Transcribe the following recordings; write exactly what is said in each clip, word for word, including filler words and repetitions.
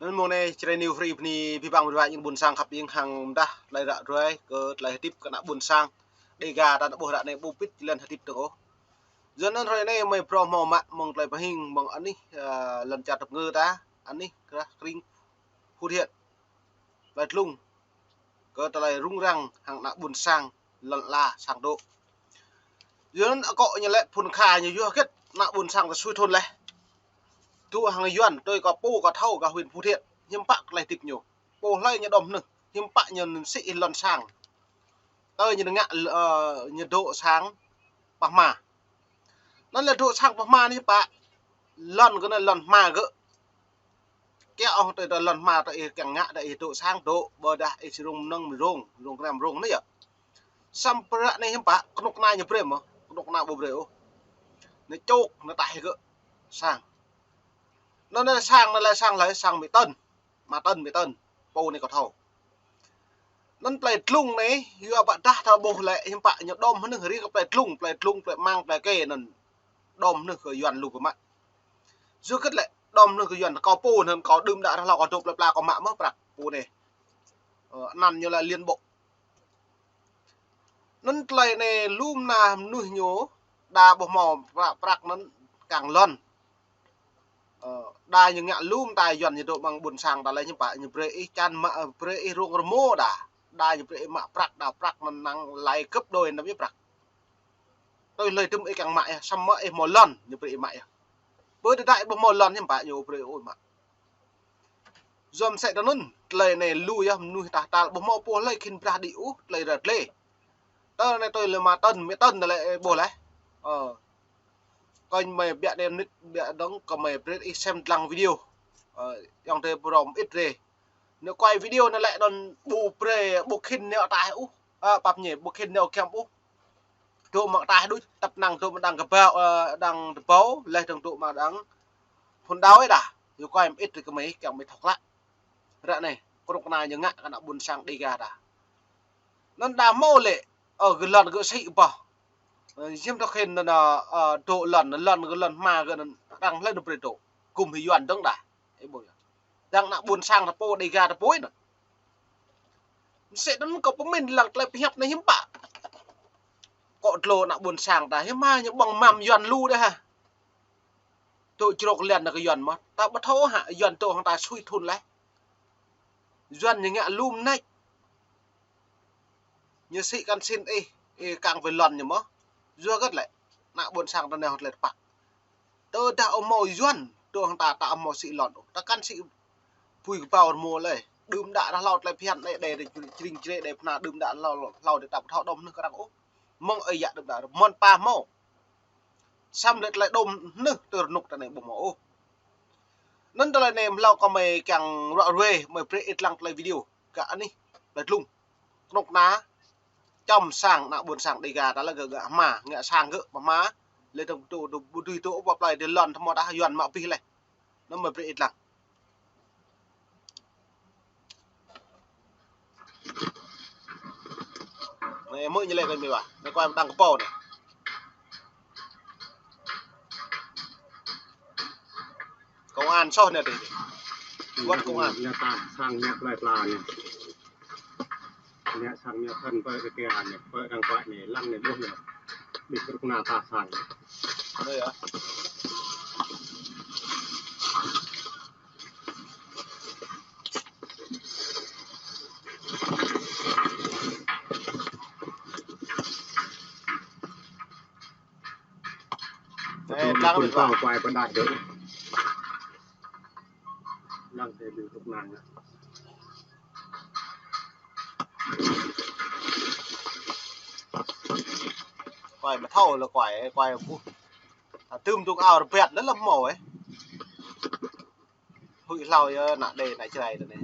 Anŭn mông anai Jrai New Free bơni abih bang ƀing ƀing ƀôn sang khăp ing hăng mơdah tơlơi ră ruai kơ tơlơi hơdip kơ ană ƀôn sang Dega ta anŭn ƀuh ră anai ƀu pĭt jơlan hơdip dơ̆ng ôh. Yua anŭn hrơi anai mơi phrâo hmâo mă mơ̆ng tơlơi pơhing mơ̆ng anih, ơ, lŏn čar tơpơngơ ta, anih krah kring Phú Thiện. Tơlơi tlung kơ tơlơi rŭng răng hăng ană ƀôn sang lŏn ala sang dŏ. Yua anŭn akŏ ñu lĕ phŭn kha ñu yua hơget ană ƀôn sang ta sui thŭn laih. Dŏ hăng Yuan tui kơ pô kơ thâo kơ huyện Phú Thiện. Hiư̆m pă tơlơi hơdip ñu. Pô hlơi ñu đom hơnưh. Hiư̆m pă ñu sĭ lŏn sang. Tơl ñu ngă, ơ, ñu dŏ sang pah hma. Anŭn lĕ dŏ sang pah hma anai pă. Lŏn kơ anai lŏn hma gơ̆. Kiăng ôh tơl lŏn hma tơl ih kiăng ngă tơl ih dŏ sang dŏ, ƀôdah ih či rông mơnơ̆ng mơ̆ rông, rông kơnăm rông anai yơh. Samơ̆ ră anai hiư̆m pă, kơnuk kơna ñu brơi mơ̆, kơnuk kơna ƀu brơi ôh. Anai čŏk, anai taih gơ̆ sang. Anŭn anai sang, anai lĕ sang hlơi, sang Mỹ Tân. Mă Tân, Mỹ Tân, pô anai kâo thâo. Anŭn plei Tlung anai, yua ƀă dah ta ƀuh lĕ hiư̆m pă ñu đom hơnưh riêng kơ plei Tlung, plei Tlung, plei Mang, plei Kê anŭn đom hơnưh kơ Yuan lu pơmă. Yua hơget lĕ đom hơnưh kơ Yuan, kâo pô anŭn kâo đưm đă ră hlâo kâo dŏ plei pla kâo mă mơ̆ prăk pô anai. Ơ, anăn ñu lĕ liên bộ. Anŭn tơlơi anai lŏm ană mơnuih ñu, đa ƀu hmâo prăk, prăk anŭn kiăng lŏn. Ơ, đa ñu ngă lŏm ta Yuan ñu dŏ amăng ƀôn sang ta lĕ hiư̆m pă ñu brơi ih čan mă, ơ, brơi ih rông rơmô đa. Đa ñu brơi ih mă prăk, đa prăk anŭn năng lai gấp đôi anŭn yơh prăk. Tui hlơi tŭm ih kiăng mă yơh, samơ̆ ih hmâo lŏn ñu brơi ih mă yơh. Ƀơi tơdơi ƀu hmâo lŏn hiư̆m pă ñu brơi ih mă. Yua mơsĕ tơ anŭn, tơlơi anai lu yơh mơnuih ta tal ƀu hmâo pô hlơi khĭn brah đĭ ôh, tơlơi ră glê. Tơ anai tui lĕ Mă Tân, Mỹ Tân anai lĕ ƀuh laih. Ơ. Kơnh mơi biă đêm nit, biă dơ̆ng kơ mơi brơi ih sem dlăng video. Ơ, ayŏng adơi pơrôm ĭt rê. Ñu quay video anai lĕ anŭn ƀu brơi, ƀu khĭn ñu ataih ôh. Ơ, pap ñu, ƀu khĭn ñu giăm ôh. Dŏ mă ataih đôč, tăp năng dŏ mă đang kơbao, ơ, đang tơbâo, laih dơ̆ng dŏ mă đang phŭn đao ih đa. Ñu quay mơ̆ ĭt kơ mơi, kiăng mơi thâo klă. Ră anai, kơnuk kơna ñu ngă kơ ană ƀôn sang Dega ta. Anŭn đa hmâo lĕ, ơ, gơ̆ lŏn gơ̆ sĭ ƀơh. Ơ, hiư̆m thâo khĭn anŭn, ơ, dŏ lŏn, lŏn gơ̆ lŏn hma gơ̆ anŭn, đang hlơi anŭn brơi dŏ. Gum hĭ Yuan dơ̆ng đa. Ih ƀuh yơh. Đang ană ƀôn sang ta pô Dega ta pô anŭn. Mơsĕ anŭn kâo pơmĭn lăng tơlơi pơhiăp anai hiư̆m pă. Kơ tlô ană ƀôn sang ta hiư̆m hă ñu ƀơ̆ng măm Yuan lu đơi hă. Dŏ črŏk liăn anŭn kơ Yuan mơ̆. Ta ƀu thâo hă Yuan dŏ hăng ta sui thŭn laih. Yuan ñu ngă lŏm nač. Ñu sĭ kăn sĭn ih, ih kiăng wai lŏn ñu mơ̆. Yua hơget lĕ. Ană ƀôn sang ta anai hŏt lĕ tơpă. Tơdah ƀu hmâo Yuan, dŏ hăng ta, ta ƀu hmâo sĭ lŏn ôh. Ta kăn sĭ bui kơbao rơmô lĕ. Đưm đă ră hlâo tơlơi phiăn anai, đe, đe, čring črê, đe pơna đưm đă hlâo, hlâo đe ta ƀu thâo đom hơnưh kơ arăng ôh. Mơ̆ng ơi yă đưm đă, mơ̆n pa hmâo. Samơ̆ lĕ tơlơi đom hơnưh tơ rơnŭk ta anai ƀu hmâo ôh. Anŭn tơlơi anai mơ̆ hlâo kơ mơi kiăng ră ruai, mơi brơi ih dlăng tơlơi video. Kơ anih, plei Tlung. Kơnuk kơna, čăm sang, ană ƀôn sang Dega ta lĕ gơ̆ ngă hma, ngă sang gơ̆ pơ hma. Lĕ dơ̆ng dŏ, dŏ, ƀu dưi dŏ, ƀu plei dêh lŏn, tơmơ̆ đa Yuan mă abih laih. Anŭn mơi brơi ih dlăng. Anai, mơ̆ ñu lĕ kơ mơi ƀă. Anai, kơ đang kơbâo anai. Công an soh anai dih. Wơ̆t công an. Ñu ta sang ñu plei pla ñu. Ñu sang ñu thân pơ kơ kơ anai, pơ đang pơ anai, lăng anai ƀuh ñu. Ƀing kơnuk kơna ta sang. Anai yơh. Ê, lăng đi vào. Quay bên đây được. Lăng thì được lúc nào nữa. Quay mà thâu là quay, quay bu-, ta tưm tung ao rơbet lắm lắm màu ấy. Huĭ hlâo yơh, ană đe, ană Jrai tơ anai.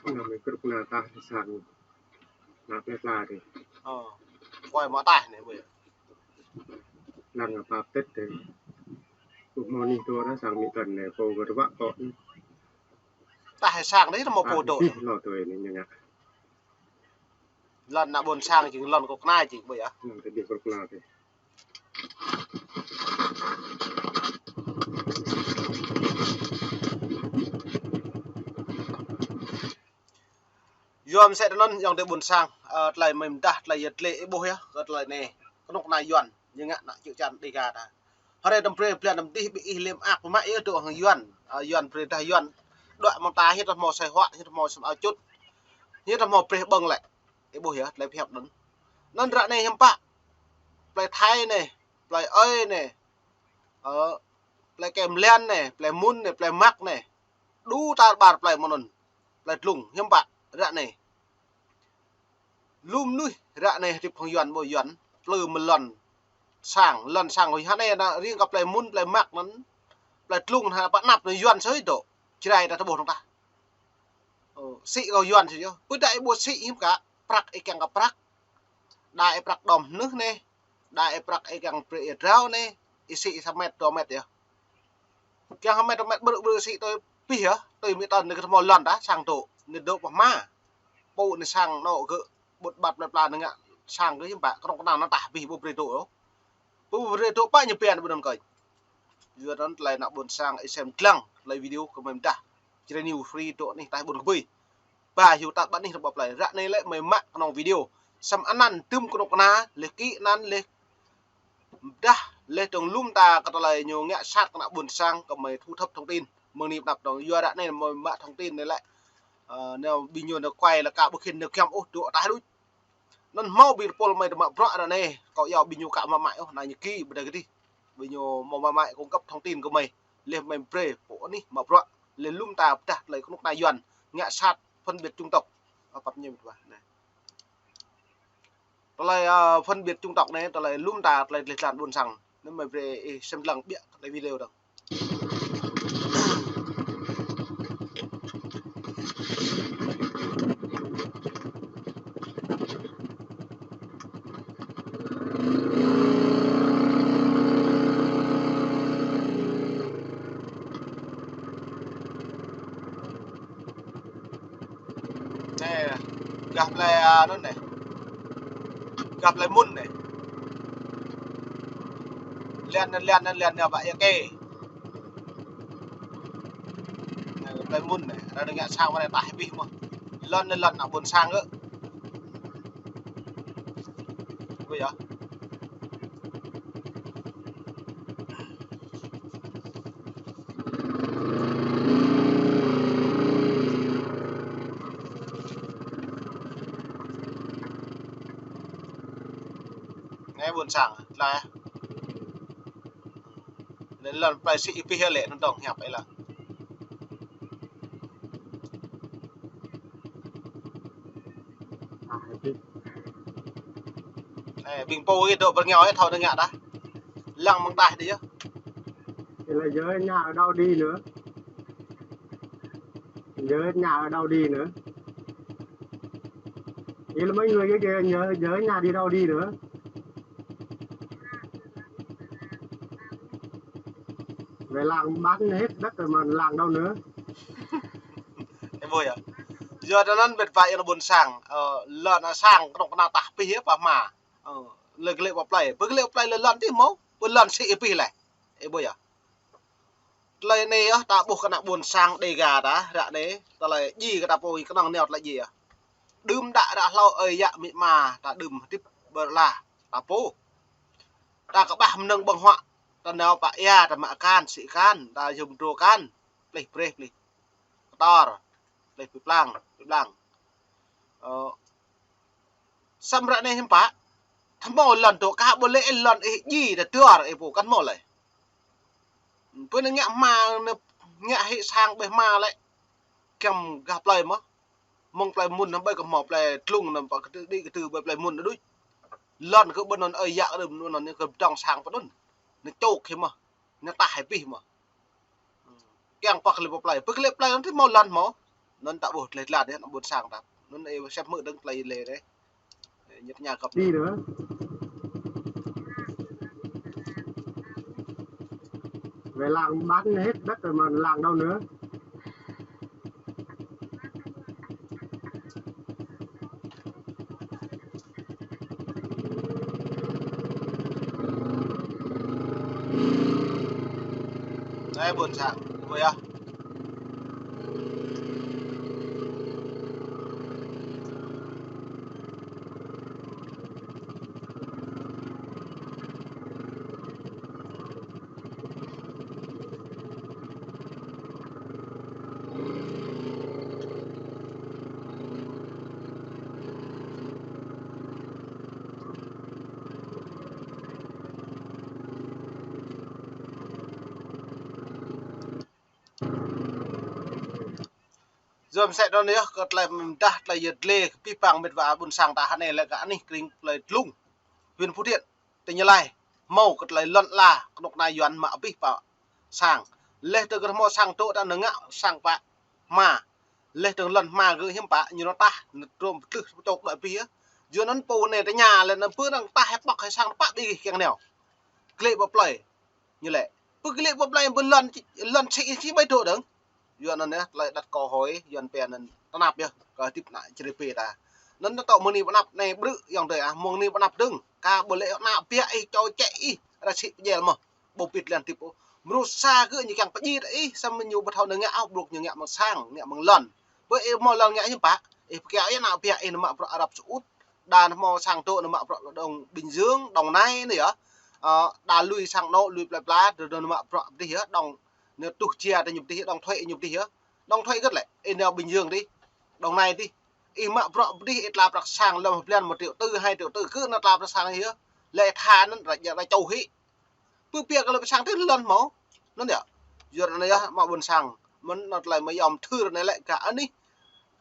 Anŭn mơi kơnuk kơna ta sang. Ană plei pla dih. Ơ. Quay mă ataih anai, ƀơi. Lăng pap tĕt dih. Ƀu hmâo anih dŏ đa sang Mỹ Tân anai, pô gơ̆ rơwă kŏ anai. Ataih sang dih, hmâo pô dŏ. Abih hlâo tui anai ñu ngă. Lŏn ană ƀôn sang jing lŏn kơnuk kơna jing, ƀơi yơh. Lŏn tơ dih kơnuk kơna dih. Yua mơ̆ sĕ tơ anŭn yŏng tơ ƀôn sang, ơ, tơlơi mơ̆ng dah, tơlơi yơh tlĕ ih ƀuh yơh, kơ tơlơi anai. Kơnuk kơna Yuan, ñu ngă ană čư̆ čan Dega ta. Hơrê tơm brơi blan tơm dih ƀing ih lĕ mơak pơmă yơh dŏ hăng Yuan, ơ, Yuan brơi dah Yuan. Dŏ mơ̆ng ta hiăp tơ hmâo sai huă, hiăp tơ hmâo sem ao čut. Hiăp tơ hmâo brơi ƀơ̆ng lĕ. Ih ƀuh yơh, tơlơi phiăn anŭn. Anŭn ră anai hiư̆m pă. Plei Thai anai, plei Ơi anai. Ơ, plei Kem Lian anai, plei Mun anai, plei Mak anai. Đu tar ƀar plei mơ̆ng anŭn. Plei Tlung, hiư̆m pă, ră anai. Lu mơnuih ră anai hơdip hăng Yuan ƀu Yuan, plư mơ̆ lŏn sang, lŏn sang ơi hơnai anai riêng kơ plei Mun, plei Mak anŭn, plei Tlung anai pơ anăp anai Yuan sui dŏ, Jrai ta tơƀuh dong tah. Ơ, sĭ kơ Yuan sui yơh, pơdah ih ƀu sĭ hiư̆m kă, prăk ih kiăng kơ prăk, đa ih prăk đom hnưh anai, đa ih prăk ih kiăng brơi ih drao anai, ih sĭ ih sa met, dua met yơh. Kiăng ha met, met ƀrư̆ ƀrư̆ sĭ tui pih yơh, tui mĭ tơl anai kơ tơhmâo lŏn dah, sang dŏ, anai dŏ pơhma. Pô anai sang anŏ gơ̆, ƀut ƀat plei pla anai ngă sang gơ̆ hiư̆m pă, kơnuk kơna anŭn tah pih ƀu brơi dŏ yơh. Ƀu brơi dŏ pă ñu pia anai ƀu anŭn kơnh. Yua anŭn tơlơi ană ƀôn sang ih sem dlăng, tơlơi video kơ mơ̆ng dah. Jrai New Free dŏ anih ataih ƀôn kơbơi. Ba hyu tat ƀă anih rơbâo plei. Ră anai lĕ mơ̆ mă kơnong video. Sem anăn tơm kơnuk kơna, lĕ kĭ anăn, lĕ dah, lĕ dong lŭm ta kơ tơlơi ñu ngă sat kơ ană ƀôn sang kơ mơ̆ thu thập thông tin. Mơ̆ng anai pơ anăp dong, yua ră anai mơ̆ mă thông tin anai lĕ. Ơ, anai ƀing ñu anai kuai lĕ ka ƀu khĭn anai kiăng ôh dŏ ataih đôč. Anŭn hmâo ƀing tơpul mơ̆ tơmă bruă ră anai, kâo iâu ƀing ñu ka mă mă ôh, anai ñu kĭ ƀơdah kơdih. Ƀing ñu hmâo mă mă cung cấp thông tin kơ mơ̆. Lĕ mơ̆ brơi, pô anih mă bruă. Lĕ lŭm ta pơdah tơlơi kơnuk kơna Yuan, ngă sat, phân biệt chủng tộc. Ơ, pap ñem tuah, anai. Tơlơi, ơ, phân biệt chủng tộc anai, tơlơi lŭm ta, tơlơi dleh dlan ƀôn sang. Anŭn mơ̆ brơi ih sem dlăng ƀiă, tơlơi video dong. Anai, gah plei, ơ, anŭn anai. Gah plei Mun anai. Lian, lian, lian, lian, bă ia kê. Anai, plei Mun anai. Ră anai ngă sang mơ̆ anai tah pih mơ̆. Lŏn anai lŏn ană ƀôn sang gơ̆. Ƀu yơh. Anai ƀôn sang, tơlơi. Anai lŏn plei sĭ pih lĕ, anŭn dong hiăp ih lah. Ơ, ƀing pô ih dŏ pơ rơngiao ih thâo anai ngă dah. Lăng mơ̆ng ataih đôč yơh. Thế là giới nhà ở đâu đi nữa? Giới nhà ở đâu đi nữa? Vậy là mấy người kia kìa, giới, giới nhà đi đâu đi nữa? Về làng bán hết đất rồi mà làng đâu nữa? Ih ƀuh yơh. Yua anŭn ƀĕ ƀai ană ƀôn sang, ơ, lŏn ană sang, kơnuk kơna tah pih yơh pơhma. Ơ, lĕ glĕ ƀă plei. Ƀu glĕ ƀă plei lĕ lŏn tih hmâo, ƀu lŏn sĭ pih lĕ. Ih ƀuh yơh. Tơlơi anai yơh, ta ƀuh kơ ană ƀôn sang Dega ta, ră anai, tơlơi djai kơ ta pô kơnơ̆ng nao tơlơi djai yơh. Đưm đă ră hlâo ơi yă amĭ ama, ta đưm hơdip ƀơi ala, ta pô. Ta kơƀah mơnơ̆ng ƀơ̆ng huă, ta nao pă ia, ta mă akan, sĭ akan, ta yôm drô akan, plih breh, plih kơtor, plih pơblang, pơblang. Ơ, Samơ̆ ră anai hiư̆m pă, tơhmâo lŏn dŏ ka ƀu lĕ lŏn ih djai ta dơr ih pô kăn hmâo lĕ. Pơ anai ngă hma, ngă hĭ sang ƀơi hma lĕ. Kiăng gah plei mơ̆. Mơ̆ng plei Mun anŭn ƀơi kơ hmâo plei Tlung anŭn pă kơtư̆ đĭ kơtư̆ ƀơi plei Mun anŭn đôč. Lŏn kơ ƀơi anŭn ơi yă kơ đưm anŭn anŭn kơ dŏng sang pơ anŭn. Anŭn čŏk hĭ mơ̆. Anŭn tah hĭ pih mơ̆. Kiăng pơk lĕ pơ plei. Pơk lĕ plei anŭn tih hmâo lŏn hmâo. Anŭn ta ƀuh dleh dlan ană ƀôn sang ta. Anŭn ih sem hmư̆ dơ̆ng tơlơi lĕ dih. Ñĕt ña găp. Đi nữa. Về làng bán hết đất rồi mà làng đâu nữa? Anai ƀôn sang, ƀuh yơh. Yua mơsĕ anŭn yơh, kơ tơlơi mơdah tơlơi yơh dlê kơ abih bang met wa ƀôn sang ta hơnai lĕ kơ anih kring plơi Tlung, huyện Phú Thiện, tỉnh Gia Lai. Hmâo kơ tơlơi lŏn ala kơnuk kơna Yuan mă abih pă sang. Laih dơ̆ng kơ hmâo sang dŏ ta nao ngă sang pă hma. Laih dơ̆ng lŏn hma gơ̆ hiư̆m pă, ñu nao tah, nao trôm pơtlưh pơčŏk đuaĭ abih yơh. Yua anŭn pô anai tơña lĕ anŭn pơ anŭn tah hĕ pŏk hĕ sang pă ƀing gih kiăng nao. Glĕ pơ plơi. Ñu lĕ, pơ glĕ pơ plơi pơ lŏn, lŏn sĭ sĭ ƀai dŏ dơ̆ng. Yua anŭn yơh, tơlơi đặt câu hỏi, Yuan pia anŭn tơnap yơh, kơ hơdip ană Jrai pê ta. Anŭn ta tŏ mơ̆ng anai pơ anăp anai ƀrư̆ ayŏng adơi ah, mơ̆ng anai pơ anăp dơ̆ng. Kơ ƀu lĕ ană biă ih čô čĕ ih, ră sĭ pơjel mơ̆n. Ƀu pit lĕ hơdip ôh. Mơnuih sa gơ̆ ñu kiăng pơjĭt ih, samơ̆ ñu ƀu thâo nao ngă ôh, bruk ñu ngă mơ̆ng sang, ngă mơ̆ng lŏn. Bơ ih hmâo lŏn ngă hiư̆m pă, ih pơkiaŏ ih ană biă ih nao mă bruă Arab Saudi. Đa hmâo sang dŏ nao mă bruă Đông Bình Dương, Đồng Nai anai yơh. Ơ, đa lui sang anŏ, lui plơi pla, dŏ nao mă bruă pơ dih yơh, đóng, nao tuh jia tơ ñu pơ dih yơh, đóng thuế ñu pơ dih yơh. Đóng thuế hơget lĕ, ih nao Bình Dương dih, Đồng Nai dih. Ih mă bruă pơ dih, ih tla prăk sang lăm blan một triệu tư, hai triệu tư, kơ nao tla prăk sang yơh. Lĕ tha anŭn ră, ră čô hĭ. Pơ pia kơ lĕ pơ sang tơ lŏn hmâo. Anŭn yơh. Yua anŭn yơh, mă ƀôn sang. Mơ̆n anŭn tơlơi mơyom thưr anai lĕ kơ anih,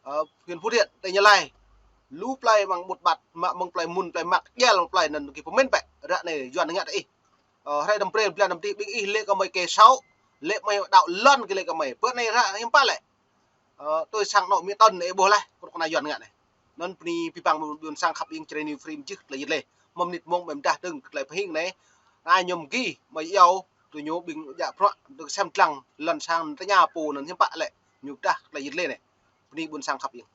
ơ, huyện Phú Thiện, tỉnh Gia Lai. Lu plơi mơ̆ng Mŭt Ƀăt, mă mơ̆ng plơi Mŭn, plơi Măk, jel mơ̆ng plơi anŭn kơ pơmĭn pĕ. Ră anai Yuan ngă tơ ih. Ơ, hrơi đăm brơi blan đăm dih ƀing ih lĕ kơ mơi kê sâu. Lĕ mơi đaŏ lŏn kơ lĕ kơ mơi. Pơ anai ră hiư̆m pă lĕ. Ơ, tui sang anŏ Mi Tơn anai ih ƀuh laih, kơnuk kơna Yuan ngă anai. Anŭn bơni abih bang ƀôn sang khăp ing Jrai New Free mơjưh tơlơi yơh dlê. Mơ̆ng mơnit mông mơ̆ng mơdah dơ̆ng kơ tơlơi pơhing anai. Anai ñu mơgi, mơi iâu, tui ñu ƀing djă bruă, dơ̆ng sem dlăng, lŏn sang tơña pô anŭn hiư̆m pă lĕ. Ñu mơdah tơlơi yơh dlê anai. Bơni ƀôn sang khăp ing.